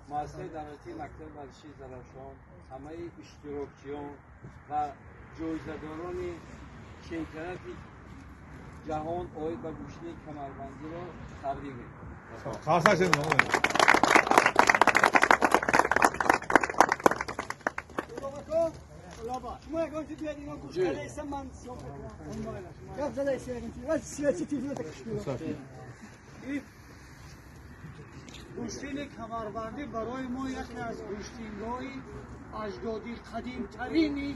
Муассисаи давлатии мактаби варзишии Зарафшон ҳамаи иштирокчиён ва ҷоизадорони чемпионати ҷаҳон оид ба гӯштини камарбандиро табрик мекунем. Гӯштини камарбандӣ барои мо яке аз гӯштингоҳи аҷдодии қадимтарини